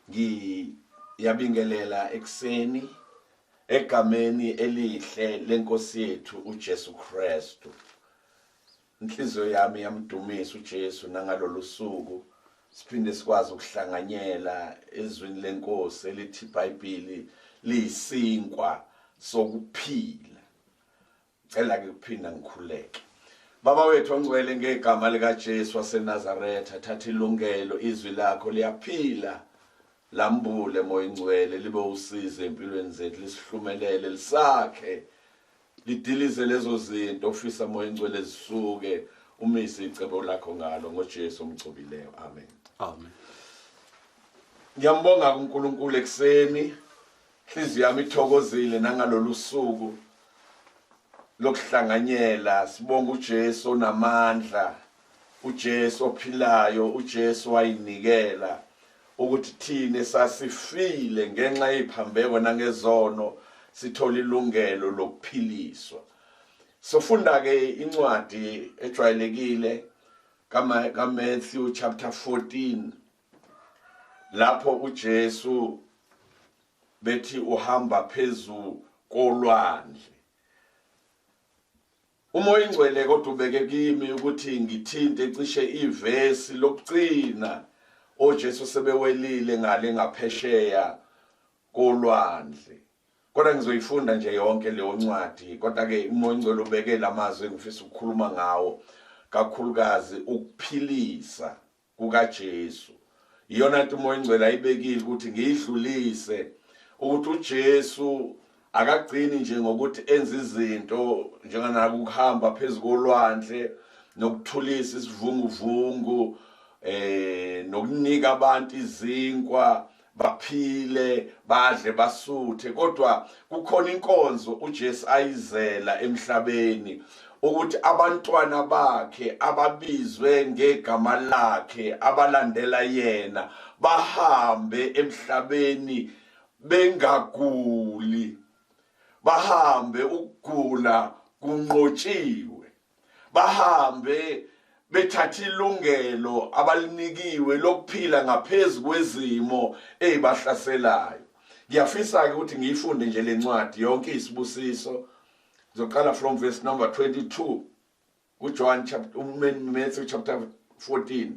Ngiyabingelela ekuseni egameni elihle lenkosi yethu uJesu Kristu. Inhliziyo yami yamdumisa uJesu nangalolu suku siphinde sikwazi ukuhlanganyela ezwini lenkosi elithi iBhayibheli liyisinkwa sokuphila. Cela ke ukuphinda ngikhuleke. Baba wethu ongcwele ngegama likaJesu waseNazaretha thatha ilungelo izwi lakho liyaphila lambule moya ingcwele libe usizo empilweni zethu lisihlumelele lisakhe lidilize lezo zinto ofisa moya ingcwele zisuke umise icebo lakho ngalo ngoJesu omgcobileyo amen amen ngiyambonga kuNkulunkulu ekseni Inhliziyo yami ithokozile nangalolu suku lokuhlanganyela sibonga uJesu onamandla uJesu ophilayo uJesu wayinikela ukuthi thina sasifile ngenxa yeziphambeko nangezono sithola ilungelo lokuphiliswa sofunda ke incwadi ejwayelekile kaMatthew chapter 14 lapho uJesu bethi uhamba phezu kolwandle uMoya ingcwele kodwa ubeke kimi ukuthi ngithinte cishe ivesi lokugcina oJesu sebewelile ngale ngaphesheya kolwandle kodwa ngizoyifunda nje yonke leyo ncwadi kodwa ke uMoya ingcwele ubeke lamazwi engifisa ukukhuluma ngawo kakhulukazi ukuphilisa kukaJesu. Iyona nto uMoya oNgcwele ayibekile ukuthi ngiyidlulise ukuthi uJesu akagcini nje ngokuthi enze izinto njenganaka ukuhamba phezu kolwandle nokuthulisa isivunguvungu eh nokunika abantu izinkwa baphile badle basuthe kodwa kukhona inkonzo uJesu ayizela emhlabeni ukuthi abantwana bakhe ababizwe ngegama lakhe abalandela yena bahambe emhlabeni bengaguli bahambe ukugula kunqotshiwe bahambe bethatha ilungelo abalinikiwe lokuphila ngaphezu kwezimo ezibahlaselayo ngiyafisa ke ukuthi ngiyifunde nje lencwadi yonke isibusiso ngizoqala from verse number 22 kuJohn chapter Matthew chapter 14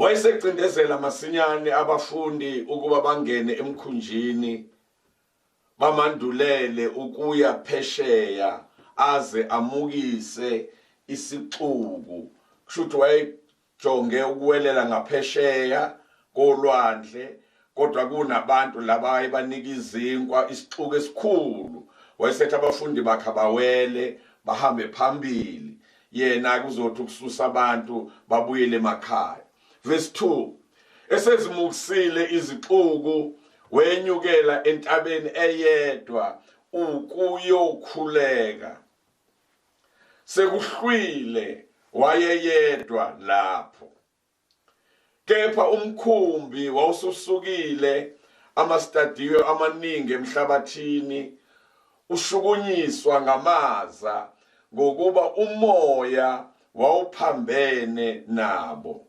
wayesecindezela masinyane abafundi ukuba bangene emkhunjini bamandulele ukuya phesheya aze amukise isixuku kusho ukuthi wayejonge ukuwelela ngaphesheya kolwandle kodwa kunabantu laba ayebanika izinkwa isixuku esikhulu wayesethi abafundi bakhe abawele bahambe phambili yena kuzothi ukususa abantu babuyele emakhaya Verse 2 Esezimukisile izixuku wenyukela entabeni eyedwa ukuyokhuleka. Sekuhlwile wayeyedwa lapho. Kepha umkhumbi wawususukile amastadiyo amaningi emhlabathini ushukunyiswa ngamaza ngokuba umoya wawuphambene nabo.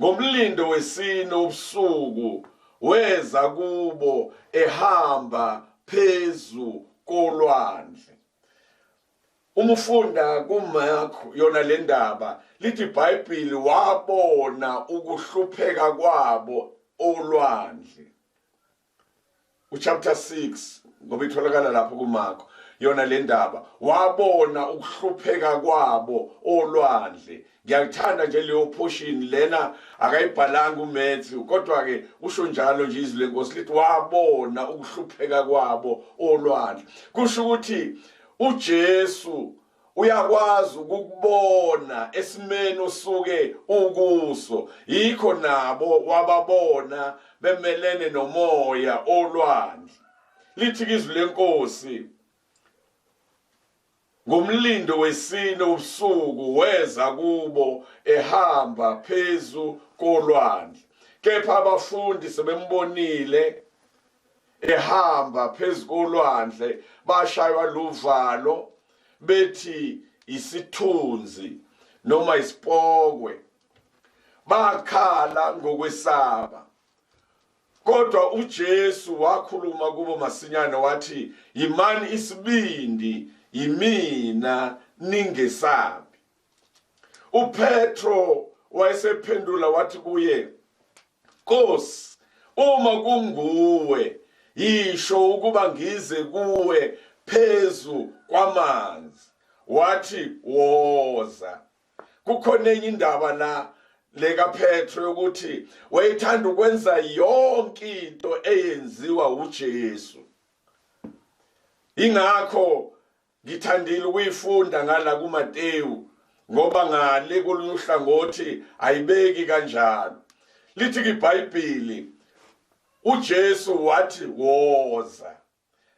Ngomlindo wesine ubusuku weza kubo ehamba phezu kolwandle. Uma ufunda kuMark yona le ndaba lithi iBhayibheli wabona ukuhlupheka kwabo olwandle. Uchapter 6 ngoba itholakala lapho kuMarko yona le ndaba wabona ukuhlupheka kwabo olwandle ngiyakuthanda nje leyo portion lena akayibhalanga uMatthew kodwa ke usho njalo nje izwi lenkosi lithi wabona ukuhlupheka kwabo olwandle kusho ukuthi uJesu uyakwazi ukukubona esimeni osuke ukuso yikho nabo wababona bemelene nomoya olwandle lithi izwi lenkosi ngomlindo wesine ubusuku weza kubo ehamba phezu kolwandle kepha abafundi sebembonile ehamba phezu kolwandle bashaywa luvalo bethi isithunzi noma isipokwe. Bakhala ngokwesaba. Kodwa uJesu wakhuluma kubo masinyane wathi, Yimani isibindi, yimina, ningesabi. UPetro wayesephendula wathi kuye, Nkosi, uma kunguwe, yisho ukuba ngize kuwe phezu kwamanzi. Wathi, Woza. Kukhona enye indaba la lekaPetro yokuthi wayethanda ukwenza yonke into eyenziwa uJesu. Ingakho ngithandile ukuyifunda ngala kuMateyu ngoba ngale kolunye uhlangothi ayibeki kanjalo. Lithi iBhayibheli uJesu wathi woza.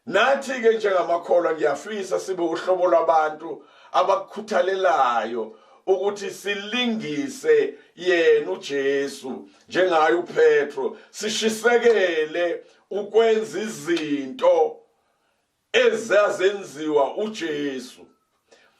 Nathi-ke njengamakholwa ngiyafisa sibe uhlobo lwabantu abakukhuthalelayo ukuthi silingise yena uJesu njengaye uPetro, sishisekele ukwenza izinto ezazenziwa uJesu.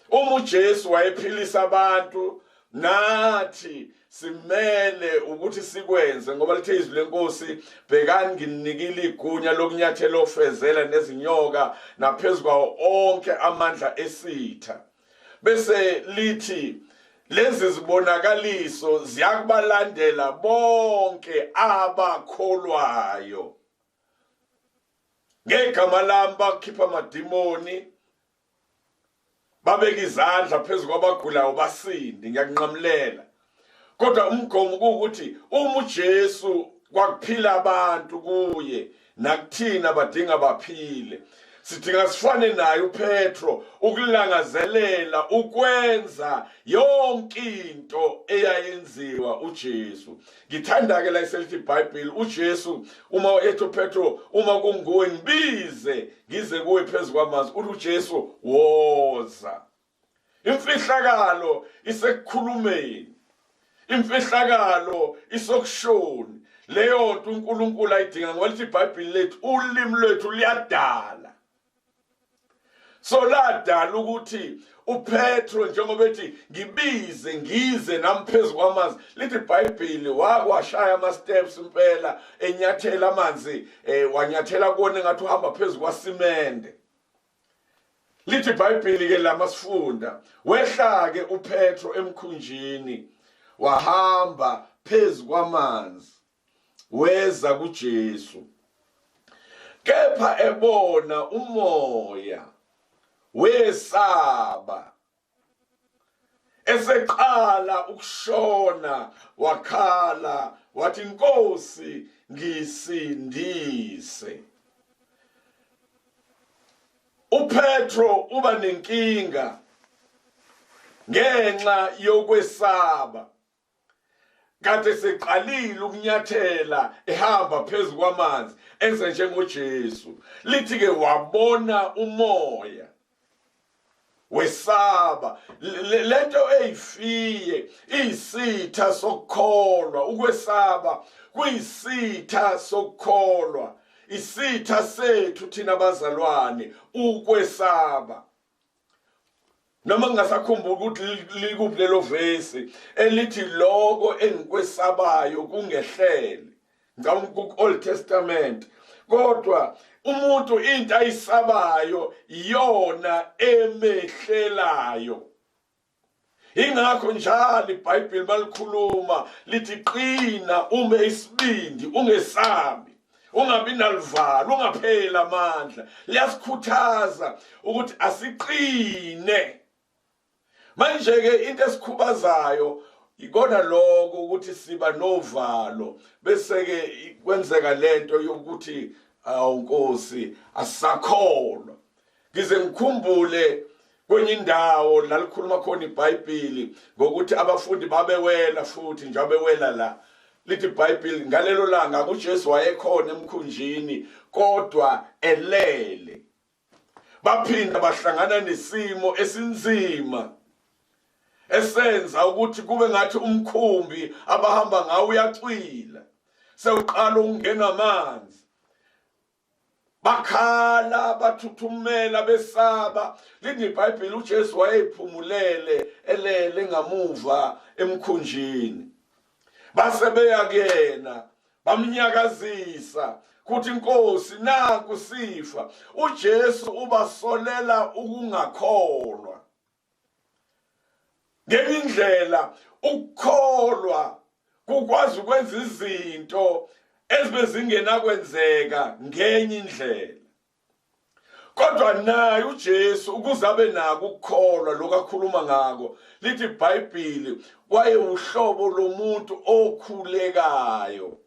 Uma uJesu wayephilisa abantu nathi simele ukuthi sikwenze ngoba lithe izwi lenkosi bhekani ngininikile igunya lokunyathela ofezela nezinyoka naphezu kwawo onke amandla esitha bese lithi lezi zibonakaliso ziyakubalandela bonke abakholwayo ngegama lami bakhipha amadimoni babeka izandla phezu kwabagulayo basinde ngiyakunqamulela kodwa umgomo kuwukuthi uma uJesu kwakuphila abantu kuye nakuthina badinga baphile sidinga sifane naye uPetro ukulangazelela ukwenza yonke into eyayenziwa uJesu ngithanda ke la iselithi iBhayibheli uJesu uma ethi uPetro uma kunguwe ngibize ngize kuwe phezu kwamanzi uthi uJesu woza imfihlakalo isekukhulumeni imfihlakalo isokushoni leyo nto uNkulunkulu ayidinga ngoba lithi iBhayibheli lethu ulimi lwethu luyadala so ladala ukuthi uPetro njengoba ethi ngibize ngize nami phezu kwamanzi lithi iBhayibheli wakwashaya ama steps impela enyathela amanzi eh, wanyathela kuwona engathi uhamba phezu kwasimende lithi iBhayibheli ke lama sifunda wehla ke uPetro emkhunjini wahamba phezu kwamanzi weza kuJesu kepha ebona umoya wesaba eseqala ukushona wakhala wathi Nkosi ngisindise uPetro uba nenkinga ngenxa yokwesaba kade seqalile ukunyathela ehamba phezu kwamanzi enze njengoJesu lithi ke wabona umoya wesaba lento eyifiye iyisitha sokukholwa ukwesaba kuyisitha sokukholwa isitha sethu thina bazalwane ukwesaba noma ngingasakhumbuli ukuthi likuphi lelo vesi elithi loko engikwesabayo kungehlele ngicabanga ku-Old Testament kodwa umuntu into ayisabayo iyona emehlelayo ingakho njalo iBhayibheli malikhuluma lithi qina ume isibindi ungesabi ungabi naluvalo ungapheli amandla liyasikhuthaza ukuthi asiqine manje ke into esikhubazayo ikona lokho ukuthi siba novalo bese ke kwenzeka lento yokuthi awu Nkosi asisakholwa ngize ngikhumbule kwenye indawo la likhuluma khona iBhayibheli ngokuthi abafundi babewela futhi njengoba bewela la lithi iBhayibheli ngalelo langa uJesu wayekhona emkhunjini kodwa elele baphinda bahlangana nesimo esinzima esenza ukuthi kube ngathi umkhumbi abahamba ngawo uyacwila sewuqala ukungena amanzi bakhala bathuthumela besaba lithi iBhayibheli uJesu wayephumulele elele ngamuva emkhunjini Base beya kuyena bamnyakazisa kuthi inkosi nanku sifa. uJesu ubasolela ukungakholwa. Ngenye indlela ukukholwa kukwazi ukwenza izinto ezibe zingenakwenzeka ngenye indlela. Kodwa naye uJesu ukuze abe nako ukukholwa lokhu akhuluma ngako, lithi iBhayibheli waye uhlobo lomuntu okhulekayo.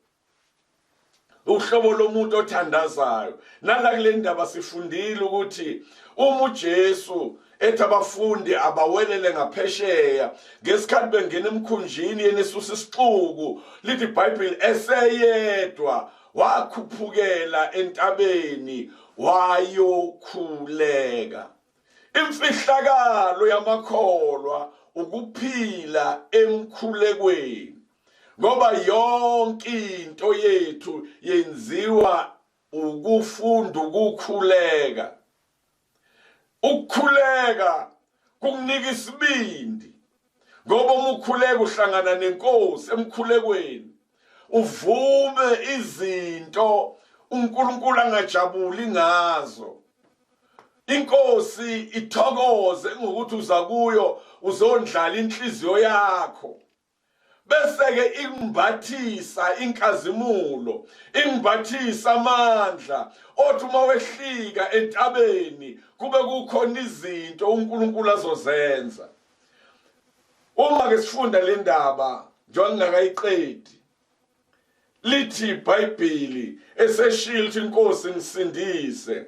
Uhlobo lomuntu othandazayo. Nala kule ndaba sifundile ukuthi uma uJesu ethi abafundi abawelele ngaphesheya ngesikhathi bengena emkhunjini yena esusa isixuku, lithi iBhayibheli eseyedwa wakhuphukela entabeni wayokhuleka. Imfihlakalo yamakholwa ukuphila emkhulekweni, ngoba yonke into yethu yenziwa ukufunda ukukhuleka. Ukukhuleka kukunika isibindi, ngoba uma ukhuleka uhlangana nenkosi emkhulekweni, uvume izinto uNkulunkulu angajabuli ngazo. Inkosi ithokoze ngokuthi uza kuyo uzondlala inhliziyo yakho, bese-ke ikumbathisa inkazimulo, ikumbathisa amandla othi uma wehlika entabeni kube kukhona izinto uNkulunkulu azozenza. Uma ke sifunda le ndaba njengoba ngingakayiqedi, lithi iBhayibheli eseshilo ukuthi inkosi ngisindise,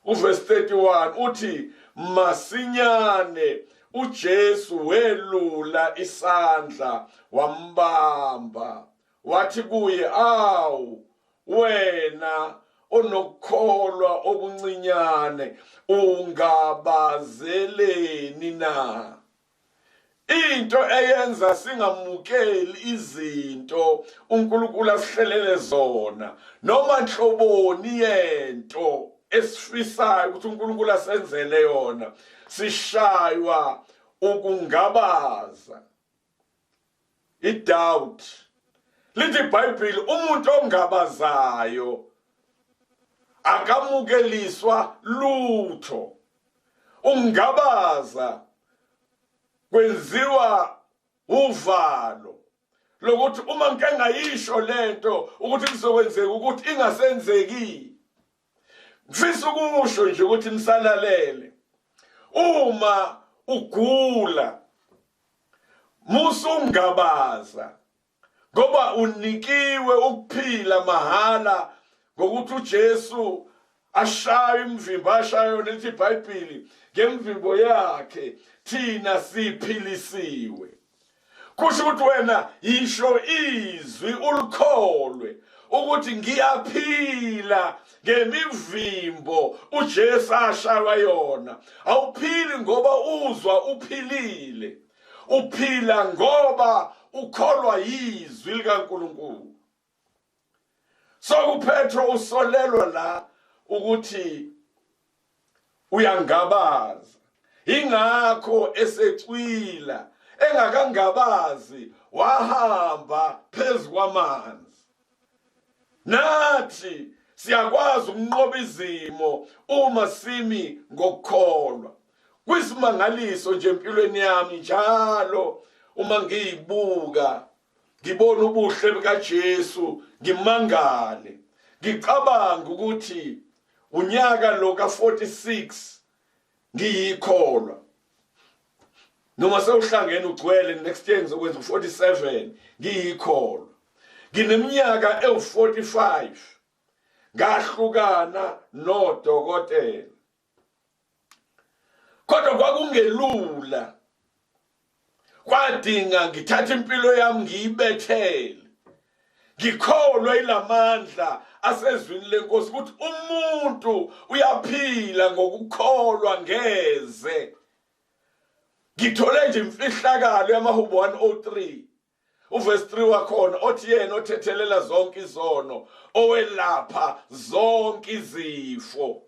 uverse 31 uthi masinyane uJesu welula isandla wambamba wathi kuye, awu wena onokukholwa okuncinyane, ungabazeleni na? Into eyenza singamukeli izinto uNkulunkulu asihlelele zona, noma nhloboni yento esifisayo ukuthi uNkulunkulu asenzele yona, sishaywa ukungabaza, i-doubt. Lithi iBhayibheli umuntu ongabazayo akamukeliswa lutho. Ukungabaza kwenziwa uvalo lokuthi uma ngike ngayisho lento ukuthi kuzokwenzeka ukuthi ingasenzeki. Ngifisa ukusho nje ukuthi nisalalele, uma ugula musungabaza, ngoba unikiwe ukuphila mahhala ngokuthi uJesu ashaye imvimbo ashaye yona. Lithi iBhayibheli ngemvimbo yakhe thina siphilisiwe. Kusho ukuthi wena yisho izwi ulikholwe ukuthi ngiyaphila ngemivimbo uJesu ashaywa yona. Awuphili ngoba uzwa uphilile, uphila ngoba ukholwa yizwi likaNkulunkulu. So uPetro usolelwa la ukuthi uyangabaza, ingakho esecwila engakangabazi wahamba phezu kwamanzi. Nathi siyakwazi ukunqoba izimo uma simi ngokukholwa. Kwisimangaliso nje empilweni yami njalo uma ngiyibuka ngibona ubuhle bukaJesu, ngimangale ngicabanga ukuthi unyaka lo ka-46 ngiyikholwa, noma sewuhlangene ugcwele, next year ngizokwenza u-47 ngiyikholwa. Ngineminyaka ewu-45 ngahlukana nodokotela, kodwa kwakungelula, kwadinga ngithathe impilo yami ngiyibethele, ngikholwe ilamandla asezwini lenkosi ukuthi umuntu uyaphila ngokukholwa. Ngeze ngithole nje imfihlakalo yamaHubo 103 uverse 3 wakhona othi yena othethelela zonke izono, owelapha zonke izifo.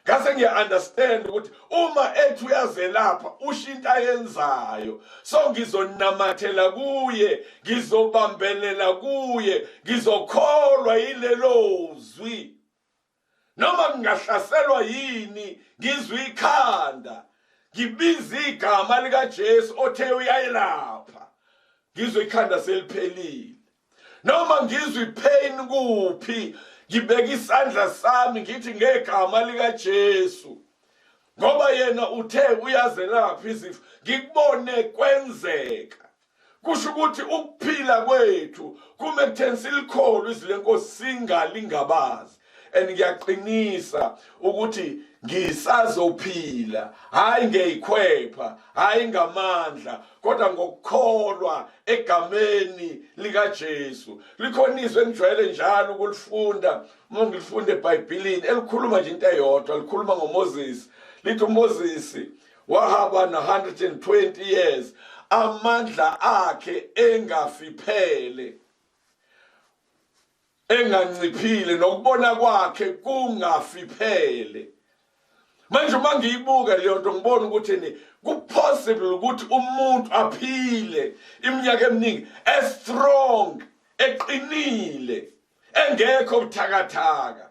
Ngase ngiya-understand ukuthi uma ethi uyazelapha usho into ayenzayo, so ngizonamathela kuye, ngizobambelela kuye, ngizokholwa yilelo zwi. Noma ngingahlaselwa yini, ngizwe ikhanda, ngibiza igama likaJesu othe uyayelapha, ngizwe ikhanda seliphelile. Noma ngizwe ipain kuphi, ngibeka isandla sami ngithi ngegama likaJesu, ngoba yena uthe uyazelapha izifo, ngikubone kwenzeka. Kusho ukuthi ukuphila kwethu kume ekutheni silikholwe izwi lenkosi, singalingabazi. And ngiyaqinisa ukuthi ngisazophila, hayi ngeyikhwepha, hayi ngamandla, kodwa ngokukholwa egameni likaJesu. Likhona izwi engijwayele njalo ukulifunda uma ngilifunda eBhayibhelini, elikhuluma nje into eyodwa, likhuluma ngoMoses. Lithi uMoses wahamba na-120 years, amandla akhe engafiphele, enganciphile, nokubona kwakhe kungafiphele. Manje uma ngiyibuka leyo nto, ngibona ukuthi ni kupossible ukuthi umuntu aphile iminyaka eminingi e-strong, eqinile, engekho buthakathaka.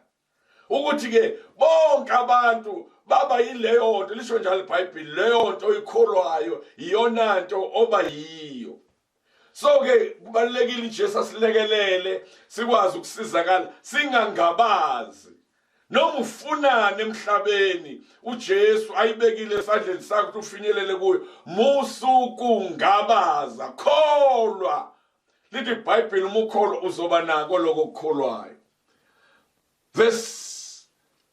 Ukuthi ke bonke abantu baba yileyo nto, lisho njalo iBhayibheli, leyo nto oyikholwayo iyona nto oba yiyo. So ke kubalulekile uJesu asilekelele sikwazi ukusizakala, singangabazi. Noma ufunani emhlabeni, uJesu ayibekile esandleni sakho ukuthi ufinyelele kuyo, musukungabaza, kholwa. Lithi iBhayibheli uma ukholwa uzoba nako lokho okukholwayo. Verse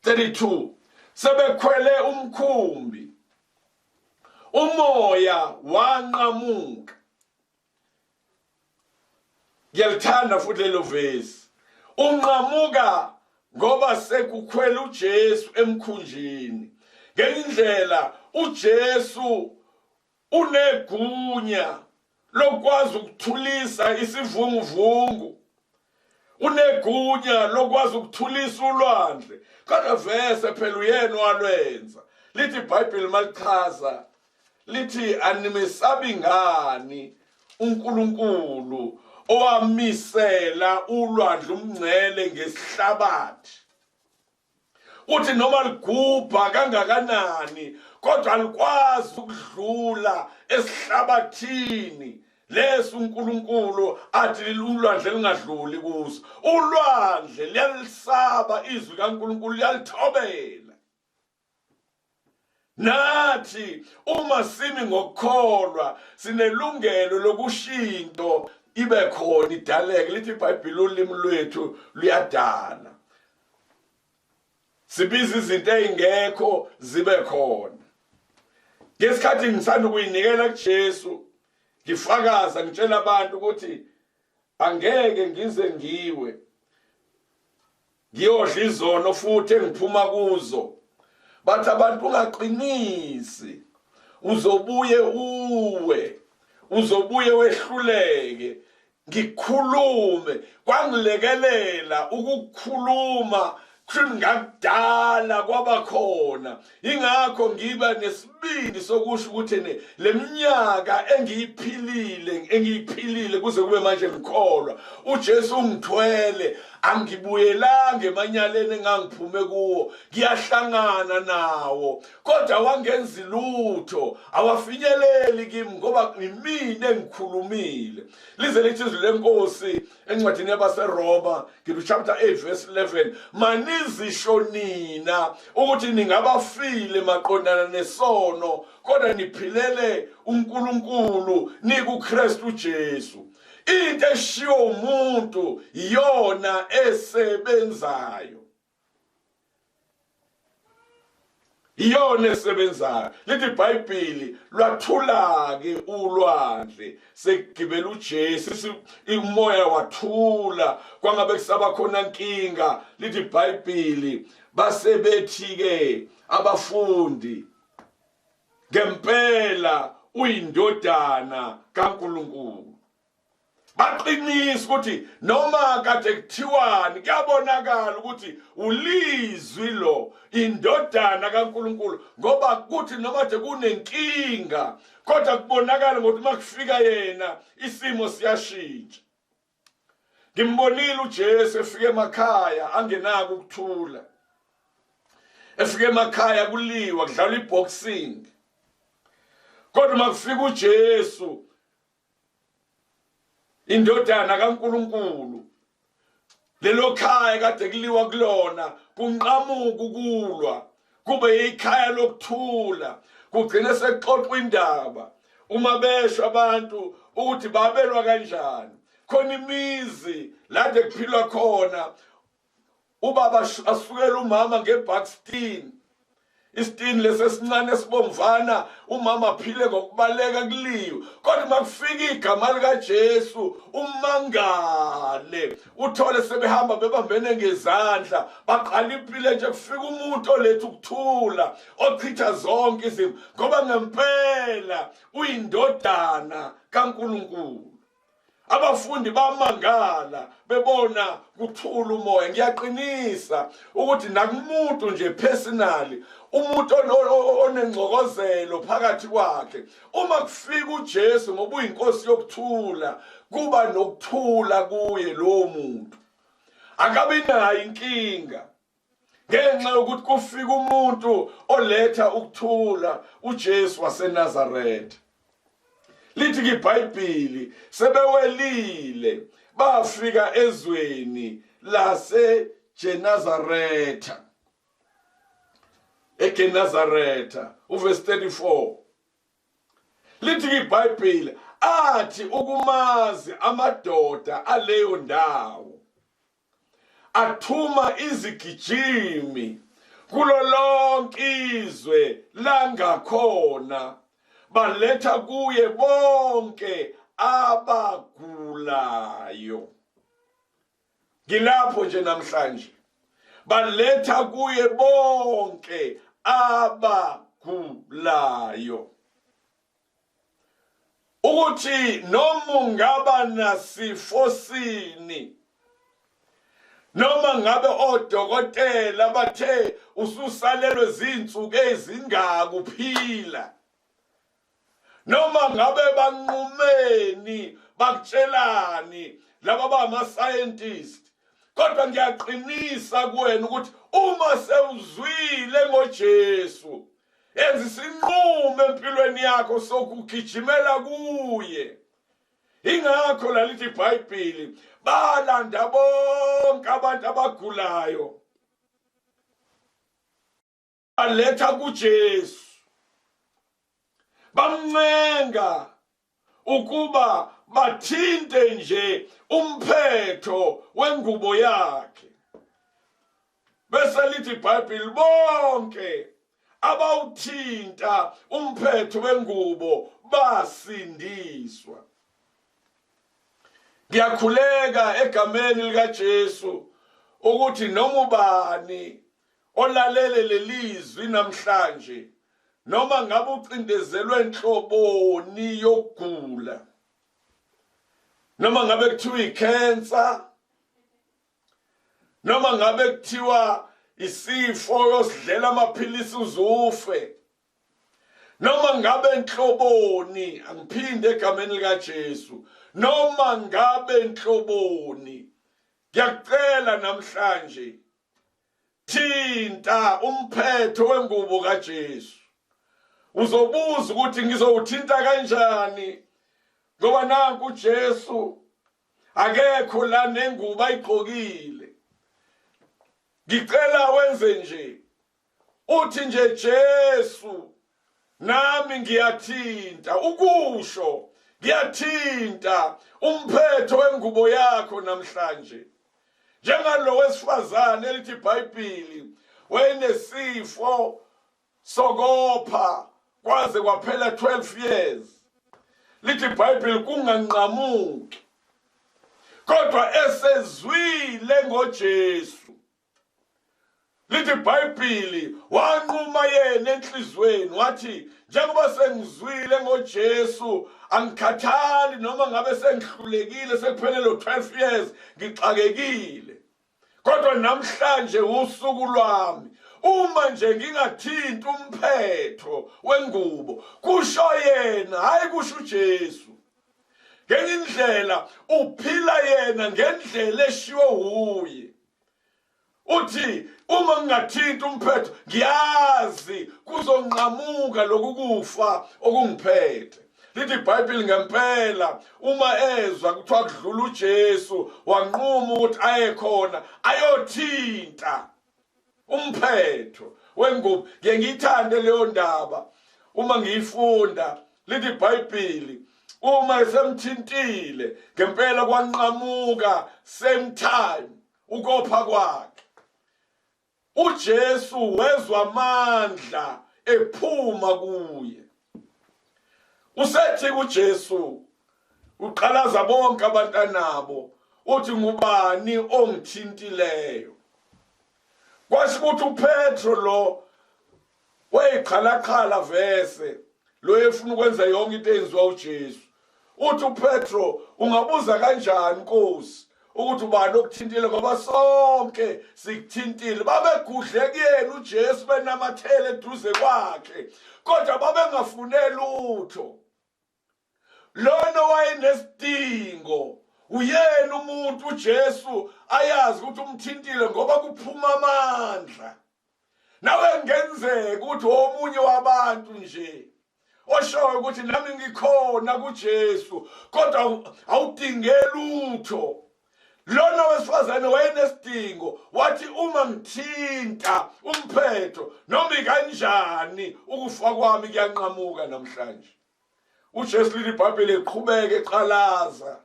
32, sebekhwele umkhumbi, umoya wanqamuka. Ngiyalithanda futhi lelo vesi. Unqamuka ngoba sekukhwela uJesu emkhunjini. Ngenye indlela uJesu unegunya lokwazi ukuthulisa isivunguvungu, unegunya lokwazi ukuthulisa ulwandle, kodwa vese phela uyena walwenza. Lithi iBhayibheli malichaza lithi animesabi ngani uNkulunkulu owamisela ulwandle umngcele ngesihlabathi. Uthi noma ligubha kangakanani kodwa alikwazi ukudlula esihlabathini leso uNkulunkulu athi ulwandle lingadluli kuso. Ulwandle liyalisaba izwi kaNkulunkulu, liyalithobela. Nathi uma simi ngokukholwa sinelungelo lokushinto ibe khona, idaleke. Lithi iBhayibheli ulimi lwethu luyadala, sibiza izinto ezingekho zibe khona. Ngesikhathi ngisanda ukuyinikela kuJesu, ngifakaza ngitshela abantu ukuthi angeke ngize ngiwe ngiyodla izono futhi engiphuma kuzo. Bathi abantu ungaqinisi, uzobuye uwe, uzobuye wehluleke. Ngikhulume kwangilekelela ukukhuluma ngakudala kwaba khona, ingakho ngiba nesibindi sokusho ukuthi ne leminyaka engiyiphilile kuze kube manje ngikholwa uJesu ungithwele, angibuyelanga emanyaleni engangiphume kuwo, ngiyahlangana nawo kodwa awangenzi lutho, awafinyeleli kimi ngoba ngimina engikhulumile. Lize lithi izwi lenkosi encwadini yabaseRoma, ngithi chapter 8 verse 11, manizisho nina ukuthi ningabafile maqondana nesono, kodwa niphilele uNkulunkulu nikuKristu Jesu. Into eshiwo umuntu iyona esebenzayo, iyona esebenzayo. Lithi iBhayibheli lwathula-ke ulwandle sekugibela uJesu, umoya wathula kwangabe kusaba khona nkinga. Lithi iBhayibheli basebethi-ke abafundi, ngempela uyindodana kaNkulunkulu. Baqinisa ukuthi noma kade kuthiwani kuyabonakala ukuthi ulizwi lo indodana kaNkuluNkulu ngoba kuthi noma de kunenkinga kodwa kubonakala ngokuthi makufika yena isimo siyashintsha. Ngimbonile uJesu efika emakhaya angenako ukuthula. Efika emakhaya kuliwa kudlalwa iboxing. Kodwa makufika uJesu indodana kaNkuluNkulu lelo khaya kade kuliwa kulona kunqamuka ukulwa kube ikhaya lokuthula kugcine sekuxoxwa indaba uma besho abantu ukuthi babelwa kanjani khona imizi lade kuphilwa khona Ubaba asukela umama ngebackstein. Isitini lesi esincane esibomvana umama aphile ngokubaleka kuliwe. Kodwa uma kufika igama likaJesu umangale uthole sebehamba bebambene ngezandla baqala impilo nje kufika umuntu oletha ukuthula ochitha zonke izimo ngoba ngempela uyindodana kaNkulunkulu. Abafundi bamangala bebona kuthula umoya. Ngiyaqinisa ukuthi nakumuntu nje personally umuntu onengxokozelo phakathi kwakhe uma kufika uJesu ngoba uyinkosi yokuthula kuba nokuthula kuye lowo muntu akabi nayo inkinga ngenxa yokuthi kufika umuntu oletha ukuthula uJesu waseNazaretha lithi iBhayibheli sebewelile bafika ezweni lase Genazaretha eGenazaretha uverse 34 lithi iBhayibheli athi ukumazi amadoda aleyo ndawo athuma izigijimi kulo lonke izwe langakhona baletha kuye bonke abagulayo ngilapho nje namhlanje baletha kuye bonke abagulayo ukuthi noma ungaba nasifo sini noma ngabe odokotela bathe ususalelwe zinsuku ezingaka uphila noma ngabe banqumeni bakutshelani laba bama scientist kodwa ngiyaqinisa kuwena ukuthi uma sewuzwile ngoJesu Yenza isinqumo empilweni yakho sokugijimela kuye. Ingakho lalithi iBhayibheli balanda bonke abantu abagulayo baletha kuJesu bamncenga ukuba bathinte nje umphetho wengubo yakhe bese lithi iBhayibheli bonke abawuthinta umphetho wengubo basindiswa ngiyakhuleka egameni likaJesu ukuthi noma ubani olalele lelizwi namhlanje noma ngabe ucindezelwe nhloboni yokugula noma ngabe kuthiwa ikhensa noma ngabe kuthiwa isifo yosidlela amaphilisi uzufe noma ngabe nhloboni angiphinde egameni likaJesu noma ngabe nhloboni ngiyakucela namhlanje Thinta umphetho wengubo kaJesu. Uzobuza ukuthi ngizowuthinta kanjani ngoba nanku uJesu akekho la nengubo ayigqokile. Ngicela wenze nje uthi nje Jesu nami ngiyathinta ukusho ngiyathinta umphetho wengubo yakho namhlanje njengalo wesifazane elithi iBhayibheli wayenesifo sokopha kwaze kwaphela 12 years lithi iBhayibheli kunganqamuki kodwa esezwile ngoJesu lithi iBhayibheli wanquma yena enhlizweni wathi Njengoba sengizwile ngoJesu, angikhathali noma ngabe sengihlulekile, sekuphele lo 12 years ngixakekile, kodwa namhlanje usuku lwami. Uma nje ngingathinti umphetho wengubo, kusho yena, hayi kusho uJesu. Ngenye indlela uphila yena ngendlela eshiwo wuye. Uthi uma ngingathinta umphetho, ngiyazi kuzonqamuka lokhu kufa okungiphethe. Lithi iBhayibheli ngempela uma ezwa kuthiwa kudlula uJesu, wanquma ukuthi aye khona ayothinta umphetho wengubo. Ngiye ngiyithande leyo ndaba uma ngiyifunda. Lithi iBhayibheli uma esemthintile ngempela kwanqamuka same time ukopha kwakhe. UJesu wezwa amandla ephuma kuye. Usethi kuJesu, uqalaza bonke abantanabo, uthi ngubani ongithintileyo? Kwasho ukuthi uPetro lo wayeqhalaqhala vese lo efuna ukwenza yonke into eyenziwa uJesu. Uthi uPetro, ungabuza kanjani Nkosi ukuthi ubani okuthintile, ngoba sonke sikuthintile? Babegudle kuyena uJesu, benamathele eduze kwakhe, kodwa babengafune lutho. Lona wayenesidingo uyena umuntu uJesu ayazi ukuthi umthintile, ngoba kuphuma amandla. Nawe ngenzeka ukuthi omunye wabantu nje oshoyo ukuthi nami ngikhona kuJesu, kodwa awudinge lutho. Lona wesifazane wayenesidingo, wathi uma ngithinta umphetho noma ikanjani ukufa kwami kuyanqamuka namhlanje. UJesu, lili iBhayibheli, eqhubeka eqalaza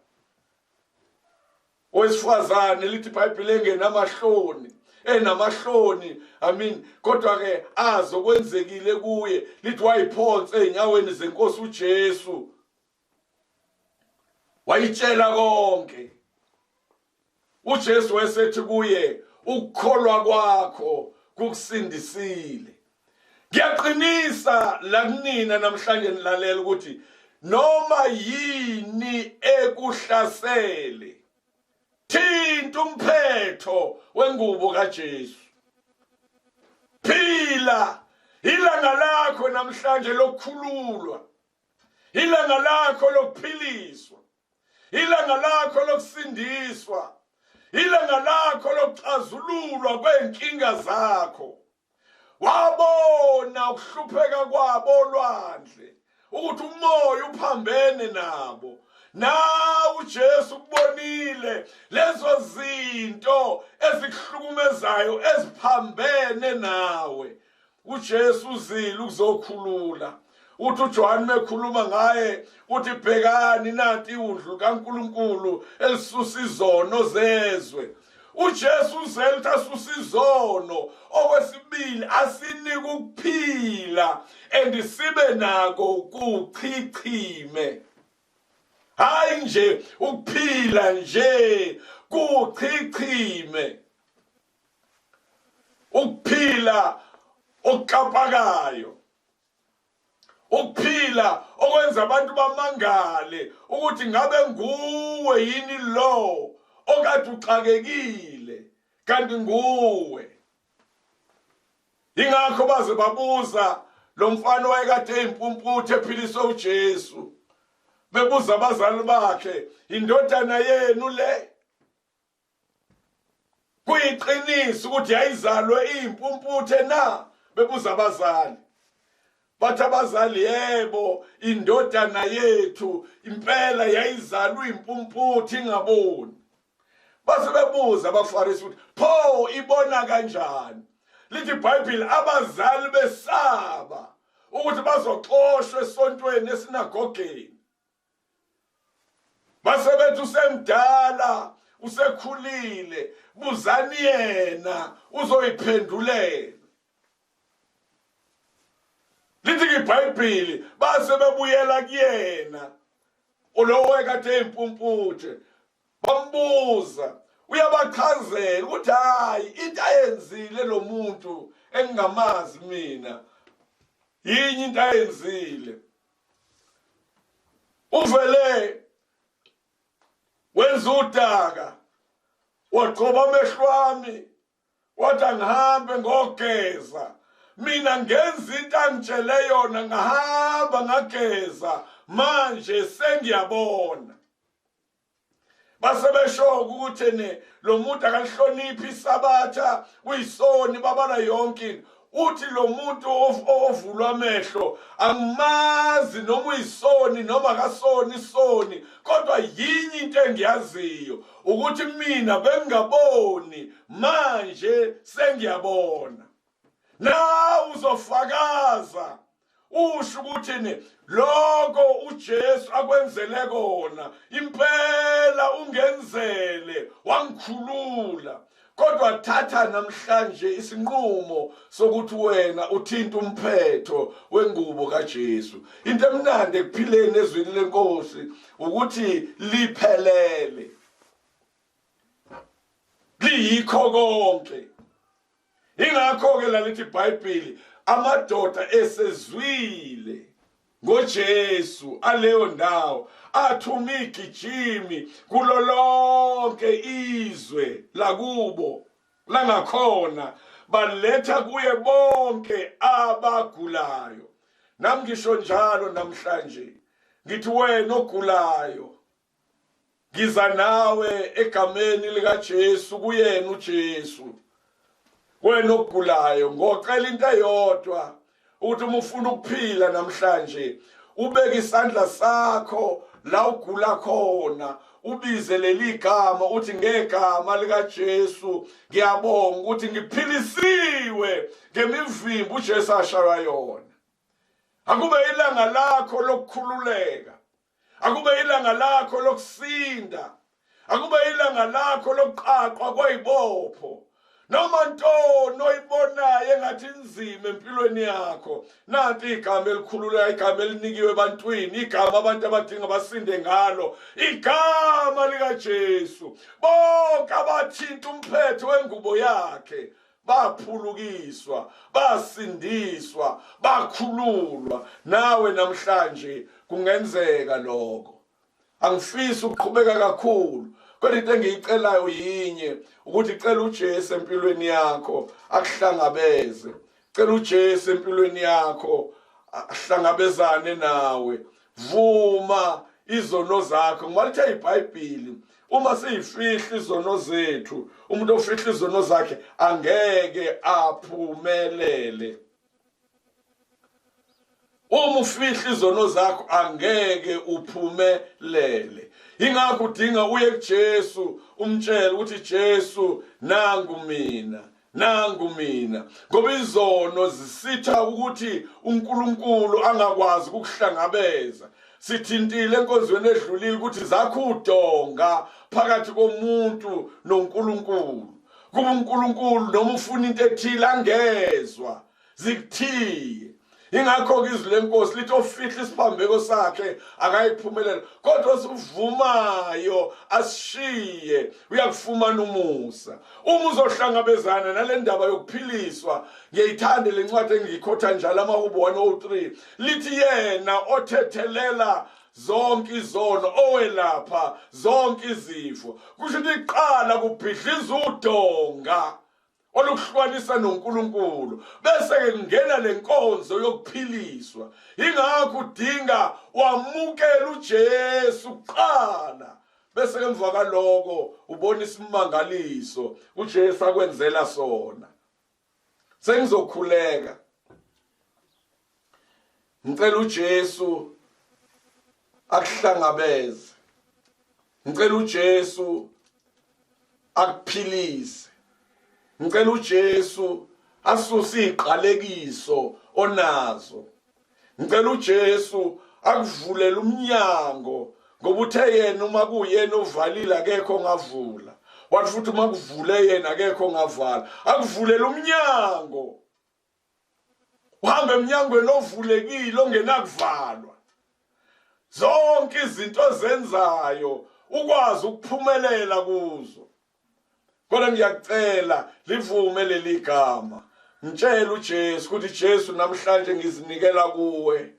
owesifazane, lithi iBhayibheli engenamahloni, enamahloni, I mean, kodwa ke azi okwenzekile kuye. Lithi wayiphonsa ezinyaweni zenkosi uJesu, wayitshela konke. UJesu wayesethi kuye, ukukholwa kwakho kukusindisile. Ngiyaqinisa la kunina namhlanje nilalela ukuthi noma yini ekuhlasele, thinta umphetho wengubo kaJesu. Phila ilanga lakho namhlanje lokukhululwa, ilanga lakho lokuphiliswa, ilanga lakho lokusindiswa, ilanga lakho lokuxazululwa kwezinkinga zakho. Wabona ukuhlupheka kwabo olwandle, ukuthi umoya uphambene nabo. Nawe uJesu ukubonile lezo zinto ezikuhlukumezayo eziphambene nawe. uJesu uzile ukuzokhulula. Uthi uJohane mekhuluma ngaye, uthi bhekani nanti iwundlu kaNkuluNkulu elisusa izono zezwe. uJesu uzele ukuthi asuse izono, okwesibili asinike ukuphila and sibe nako kuchichime. Hayi nje ukuphila nje, kuchichime, ukuphila okukapakayo, ukuphila okwenza abantu bamangale ukuthi ngabe nguwe yini lo okade uxakekile, kanti nguwe. Ingakho baze babuza lo mfana wayekade eyimpumputhe ephiliswe uJesu, bebuza abazali bakhe, indodana yenu le? Kuyiqiniso ukuthi yayizalwe iyimpumputhe na? Bebuza abazali. Bathi abazali, yebo, indodana yethu impela yayizalwe impumputhe ingaboni. Base bebuza abaFarisi ukuthi pho ibona kanjani? Lithi iBhayibheli abazali besaba ukuthi bazoxoshwa esontweni esinagogeni. Base bethi usemdala, usekhulile, buzani yena uzoyiphendulela. Lithi iBhayibheli base bebuyela kuyena lo ekade eyimpumputhe, bambuza, uyabachazela ukuthi hayi, into ayenzile lo muntu engingamazi mina. Yinye into ayenzile. Uvele wenza udaka wagcoba amehlo ami wathi angihambe ngogeza mina ngenza into angitshele yona ngahamba ngageza manje sengiyabona base besho ukuthi ne lo muntu akalihloniphi isabatha uyisoni babala yonke into uthi lo muntu ovulwa amehlo angimazi noma uyisoni noma akasoni isoni kodwa yinye into engiyaziyo ukuthi mina bengingaboni manje sengiyabona nawe uzofakaza usho ukuthi ni lokho uJesu akwenzele kona impela ungenzele wangikhulula kodwa thatha namhlanje isinqumo sokuthi wena uthinta umphetho wengubo kaJesu into emnandi ekuphileni ezwini lenkosi ukuthi liphelele liyikho konke ingakho ke lalithi iBhayibheli amadoda esezwile ngoJesu aleyo ndawo athuma igijimi kulo lonke izwe lakubo langakhona baletha kuye bonke abagulayo nami ngisho njalo namhlanje ngithi wena ogulayo Ngiza nawe egameni likaJesu kuyena uJesu. Wena ogulayo ngocela into eyodwa ukuthi uma ufuna ukuphila namhlanje ubeke isandla sakho la ugula khona ubize leli gama uthi ngegama likaJesu ngiyabonga ukuthi ngiphilisiwe ngemivimbo uJesu ashaywa yona akube ilanga lakho lokukhululeka akube ilanga lakho lokusinda akube ilanga lakho lokuqaqwa kweyibopho noma ntoni oyibonayo engathi inzima empilweni yakho nanti igama elikhulula igama elinikiwe ebantwini igama abantu abadinga basinde ngalo igama likaJesu bonke abathinta umphetho wengubo yakhe baphulukiswa basindiswa bakhululwa nawe namhlanje kungenzeka lokho angifisi ukuqhubeka kakhulu kodwa into engiyicelayo yinye ukuthi cela uJesu empilweni yakho akuhlangabeze cela uJesu empilweni yakho ahlangabezane nawe vuma izono zakho ngoba lithe iBhayibheli uma siyifihla izono zethu umuntu ofihla izono zakhe angeke aphumelele uma ufihla izono zakho angeke uphumelele ingakho udinga uye kuJesu umtshele ukuthi Jesu nangu mina nangu mina ngoba izono zisitha ukuthi uNkulunkulu angakwazi ukukuhlangabeza sithintile enkonzweni edlulile ukuthi zakho udonga phakathi komuntu noNkulunkulu kuba uNkulunkulu noma ufuna into ethile angezwa zikuthiye ingakho-ke izwi lenkosi lithi ofihla isiphambeko sakhe akayiphumelela kodwa osivumayo asishiye uyakufumana umusa uma uzohlangabezana nale ndaba yokuphiliswa ngiyayithanda le ncwadi engiyikhotha njalo amahubo 103 lithi yena othethelela zonke izono owelapha zonke izifo kusho ukuthi iqala kubhidliza udonga olukuhlukanisa noNkulunkulu bese ke kungena lenkonzo yokuphiliswa ingakho udinga wamukela uJesu kuqala bese emva kaloko ubona isimangaliso uJesu akwenzela sona sengizokhuleka ngicela uJesu akuhlangabeze ngicela uJesu akuphilise ngicela uJesu asuse iziqalekiso onazo ngicela uJesu akuvulele umnyango ngoba uthe yena uma kuyena ovalile akekho ongavula wathi futhi uma kuvule yena akekho ongavala akuvulele umnyango uhambe emnyangweni ovulekile ongenakuvalwa zonke izinto ozenzayo ukwazi ukuphumelela kuzo kodwa ngiyakucela livume leli gama Mtshele uJesu ukuthi Jesu namhlanje ngizinikela kuwe.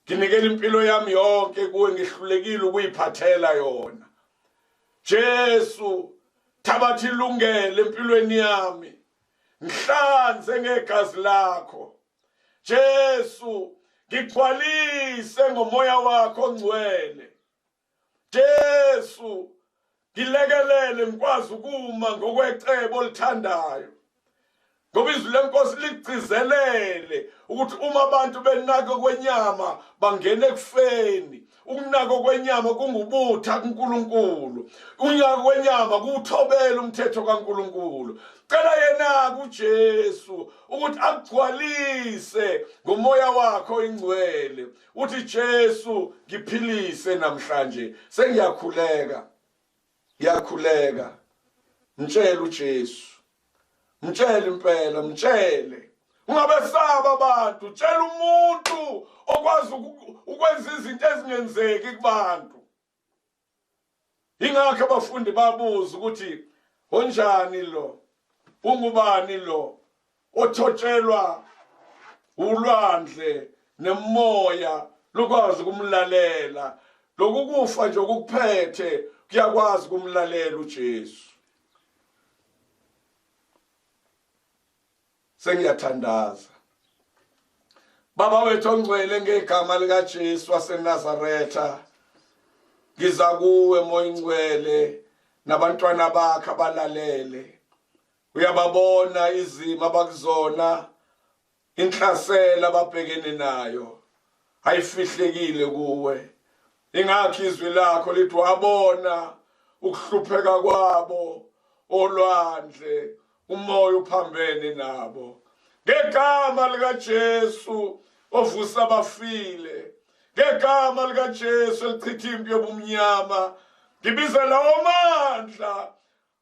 Nginikela impilo yami yonke kuwe ngihlulekile ukuyiphathela yona. Jesu thabatha ilungelo empilweni yami. Ngihlanze ngegazi lakho. Jesu ngigcwalise ngomoya wakho ongcwele. Jesu ngilekelele ngikwazi ukuma ngokwecebo olithandayo ngoba izwi lenkosi ligcizelele ukuthi uma abantu benaka kwenyama bangena ekufeni ukunaka kwenyama kungubutha kuNkulunkulu unyaka kwenyama kuthobela umthetho kaNkulunkulu cela yena kuJesu ukuthi akugcwalise ngomoya wakho ingcwele uthi Jesu ngiphilise namhlanje sengiyakhuleka ngiyakhuleka mtshele uJesu mtshele impela mtshele ungabesaba abantu tshela umuntu okwazi ukwenza izinto ezingenzeki kubantu Ingakho abafundi babuza ukuthi onjani lo? Ungubani lo? Othotshelwa ulwandle nemoya lukwazi ukumlalela. Lokhu kufa nje okukuphethe kuyakwazi ukumlalela uJesu. Sengiyathandaza. Baba wethu ongcwele ngegama likaJesu waseNazaretha ngiza kuwe moya ingcwele nabantwana bakhe abalalele uyababona izimo abakuzona inhlasela ababhekene nayo ayifihlekile kuwe ingakho izwi lakho lithi wabona ukuhlupheka kwabo olwandle umoya uphambene nabo ngegama likaJesu ovusa abafile ngegama likaJesu elichitha impi yobumnyama ngibiza lawo mandla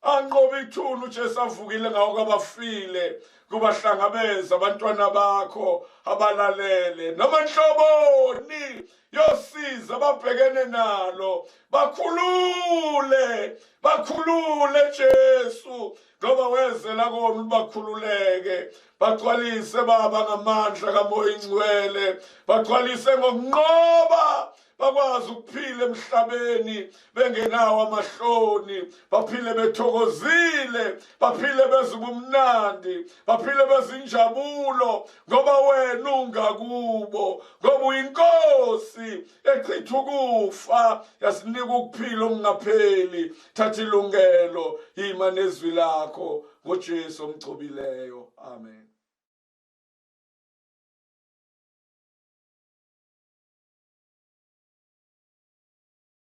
anqoba ithuna uJesu avukile ngawo kwabafile kubahlangabeza abantwana bakho abalalele noma nhloboni yosiza ababhekene nalo bakhulule bakhulule Jesu ngoba wezela kona ubakhululeke bagcwalise baba ngamandla kamoya ingcwele bagcwalise ngokunqoba bakwazi ukuphila emhlabeni bengenawo amahloni baphile bethokozile baphile bezubumnandi baphile bezinjabulo ngoba wena ungakubo ngoba uyinkosi echitha ukufa yasinika ukuphila okungapheli thatha ilungelo yima nezwi lakho ngoJesu omgcobileyo amen.